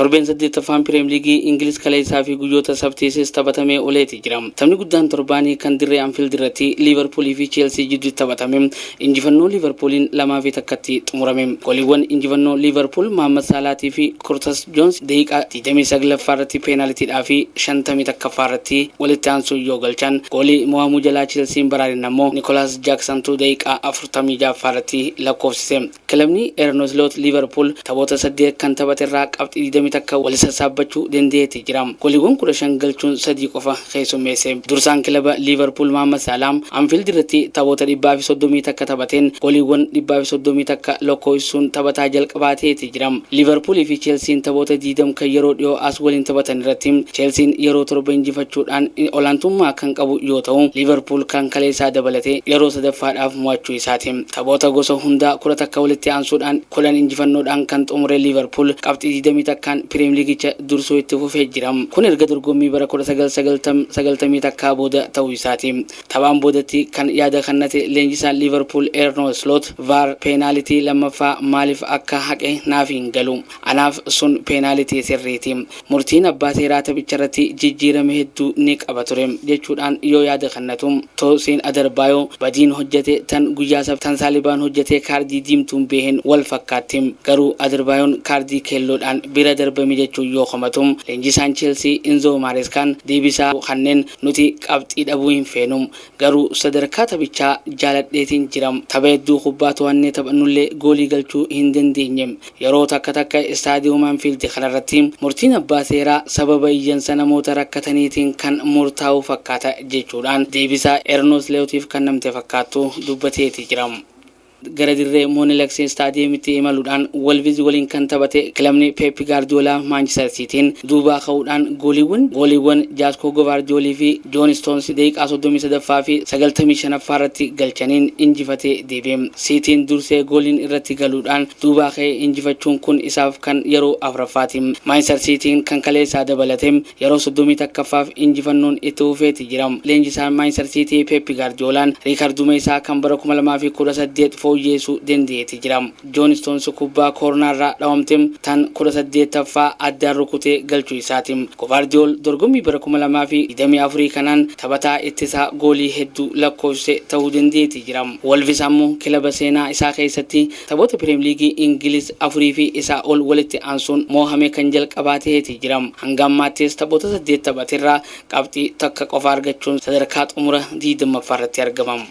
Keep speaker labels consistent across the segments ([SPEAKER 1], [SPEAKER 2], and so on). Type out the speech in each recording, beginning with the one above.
[SPEAKER 1] Torbeen 8ffaan Pirimeer Liigii Ingiliz kaleessaa fi guyyoota sabtiisis taphatamee oleeti jira. Taphni guddaan torbaanii kan dirree Anfiild irratti Liivarpuulii fi Cheelsii jidduutti taphatame injifannoo Liivarpuuliin 2-1tti xumurame. Gooliiwwan injifannoo Liivarpuul Mohammad Saalaatii fi Kurtas Joons daqiiqaa 29ffaa irratti peenaalitiidhaa fi 51ffaa irratti walitti aansuun yoo galchan, goolii mo'amuu jalaa Cheelsiin baraarin ammoo Nikolaas Jaaksantu daqiiqaa 46ffaa irratti lakkoofsise. Kilabni Arne Slot Liivarpuul taphoota 8 kan taphate irraa qabxii 21 wal sassaabbachuu danda'eeti jira. Gooliiwwan 15 galchuun 3 qofa keessummeesse. Dursaan kilaba Liivarpuul Mohammad Salah Anfiild irratti taphoota 131 taphateen gooliiwwan 131 lakkoofsisuun taphataa jalqabaa ta'eeti jira. Liivarpuulii fi Cheelsiin taphoota 20 kan yeroo dhiyoo as waliin taphatan irratti Cheelsiin yeroo 7 injifachuudhaan olaantummaa kan qabu yoo ta'u, Liivarpuul kan kaleessaa dabalatee yeroo sadaffaadhaaf mo'achuu isaati. Taphoota gosa hundaa 11 walitti aansuudhaan 10 injifannoodhaan kan xumure Liivarpuul qabxii 21n Pirimeer Liigicha dursuu itti fufee jira. Kun erga dorgommii bara 1991 booda ta'uu isaati. Taphaan boodatti kan yaada kennate leenjisaan Liivarpuul Arne Slot, "VAR peenaalitii lammaffaa maaliif akka haqe naaf hin galu. Anaaf sun peenaalitii sirriiti. Murtiin abbaa seeraa taphicha irratti jijjiirame hedduu ni qaba ture" jechuudhaan yoo yaada kennatu, Toosiin Adarbaayoo badiin hojjete tan guyyaa tan Saalibaan hojjete kaardii diimtuun beehen wal fakkaatti. Garuu Adarbayoon kaardii keelloodhaan bira darbame jechuun yoo komatu, leenjisaan Cheelsii Inzoo Maareskaan deebisaa kanneen, "Nuti qabxii dhabuu hin feenu. Garuu sadarkaa taphichaa jaaladheetiin jira. Tapha hedduu kubbaa to'annee taphannullee goolii galchuu hin dandeenye. Yeroo takka takka istaadiyoom Anfiild kanarratti murtiin abbaa seeraa sababa iyyansa namoota rakkataniitiin kan murtaa'u fakkaata" jechuudhaan deebisaa Arne Slotiif kan namte fakkaattu dubbateeti jira. Gara dirree Molineux Istaadiyeemitti imaluudhaan Wolves waliin kan taphate kilabni Pep Guardiola Manchester Cityin duubaa ka'uudhaan gooliiwwan Jaaskoo Gvaardiyoolii fi Joon Stones daqiiqaa 33ffaa fi 95ffaa irratti galchaniin injifatee deebi'e. Siitiin dursee gooliin irratti galuudhaan duubaa ka'ee injifachuun kun isaaf kan yeroo afuraffaati. Manchester Cityin kan kaleessaa dabalate yeroo 31ffaaf injifannoon itti fufeeti jira. Leenjisaan Manchester City Pep Guardiolaan riikarduma isaa kan bara 2018 fooyyeessuu danda'eeti jira. Joon Stones kubbaa koornaarraa dhawamte tan 18ffaa addaan rukutee galchuu isaati. Gvaardiyool dorgommii bara 2024 kanaan taphataa ittisaa goolii hedduu lakkoofsise ta'uu danda'eeti jira. Wolves ammoo kilaba seenaa isaa keessatti taphoota Pirimeer Liigii Ingiliz afurii fi isaa ol walitti aansuun moohame kan jalqabaa ta'eeti jira. Hanga ammaattis taphoota 8 taphaterraa qabxii 1 qofa argachuun sadarkaa xumura 20ffaa irratti argama.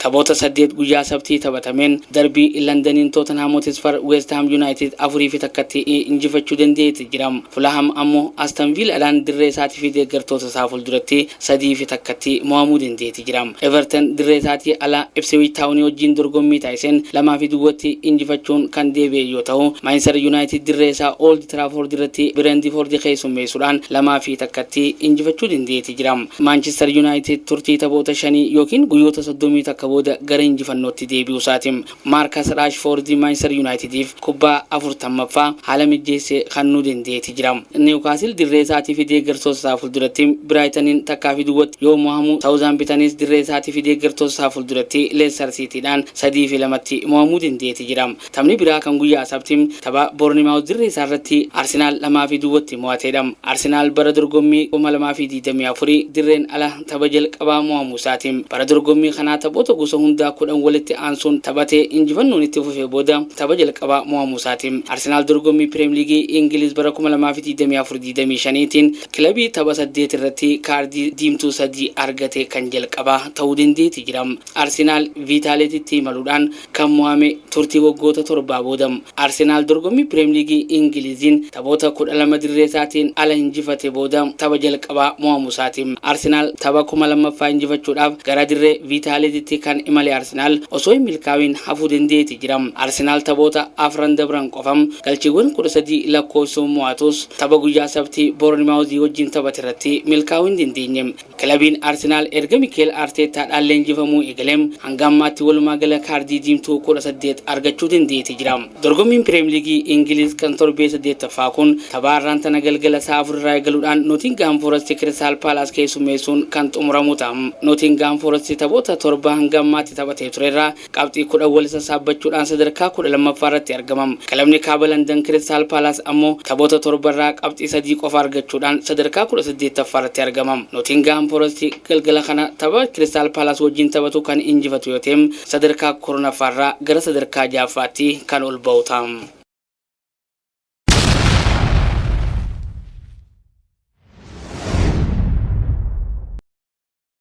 [SPEAKER 1] Taphoota 8 guyyaa sabtii taphatameen darbii Londaniin Tottenham Hotspur West Ham United 4-1tti injifachuu danda'eeti jira. Fulham ammoo Aston Villaadhaan dirree isaatii fi deeggartoota isaa fuulduratti 3-1tti mo'amuu danda'eeti jira. Everton dirree isaatii ala Ipswich Town wajjin dorgommii taasiseen 2-0tti injifachuun kan deebi'e yoo ta'u, Manchester United dirree isaa Old Trafford irratti Brentford keessummeessuudhaan 2-1tti injifachuu danda'eeti jira. Manchester United turtii taphoota 5 yookiin guyyoota 31 booda gara injifannootti deebi'uu isaati. Marcus Rashford Manchester Unitediif kubbaa 40ffaa haala mijjeessee kennuu danda'eeti jira. Newcastle dirree isaatii fi deeggartoota isaa fuulduratti Brightonin 1-0tti yoo mo'amu, Southamptonis dirree isaatii fi deeggartoota isaa fuulduratti Leicester Cityidhaan 3-2tti mo'amuu danda'eeti jira. Taphni biraa kan guyyaa sabti tapha Bournemouth dirree isaa irratti Arsenal 2-0tti mo'ateedha. Arsenal bara dorgommii 2024 dirreen ala tapha jalqabaa mo'amuu isaati. Bara dorgommii kanaa taphoota gosa hundaa 10 walitti aansuun taphatee injifannoon itti fufee booda tapha jalqabaa mo'amuu isaati. Arsenaal dorgommii Pirimeer Liigii Ingiliz bara 2024-25tiin kilabii tapha 8 irratti kaardii diimtuu 3 argate kan jalqabaa ta'uu dandeetti jira. Arsenaal Viitaaletitti imaluudhaan kan mo'ame turtii waggoota 7 booda. Arsenaal dorgommii Pirimeer Liigii Ingiliziin taphoota 12 dirree isaatiin ala injifate booda tapha jalqabaa mo'amuu isaati. Arsenaal tapha 2000ffaa injifachuudhaaf gara dirree Viitaaletitti kan imale Arsenaal osoo hin milkaa'in hafuu dandeetti jira. Arsenaal taphoota afran dabran qofam galchiiwwan 13 lakkoofsuun mo'atus, tapha guyyaa sabtii Boornimaawuzii wajjin taphate irratti milkaa'uu hin dandeenye. Kilabiin Arsenaal erga Mikeel Arteettaadhaan leenjifamuu eegaleem hanga ammaatti walumaa gala kaardii diimtuu 18 argachuu dandeetti jira. Dorgommiin Pirimeer Liigii Ingiliz kan torbee 8ffaa kun tapha har'aan tana galgala sa'a 4 irraa eegaluudhaan Nootingaam Forest Kiristaal Paalaas keessummeessuun kan xumuramu ta'a. Nootingaam Forest taphoota 7 hanga hanga ammaatti taphatee turerraa qabxii 10 wal sassaabbachuudhaan sadarkaa 12ffaa irratti argama. Kilabni kaaba Landan Kiristaal Paalaas ammoo taphoota torbarraa qabxii 3 qofa argachuudhaan sadarkaa 18ffaa irratti argama. Nootingahaam Forest galgala kana tapha Kiristaal Paalaas wajjin taphatu kan injifatu yoo ta'e, sadarkaa 10ffaarraa gara sadarkaa ja'affaatti kan ol ba'u ta'a.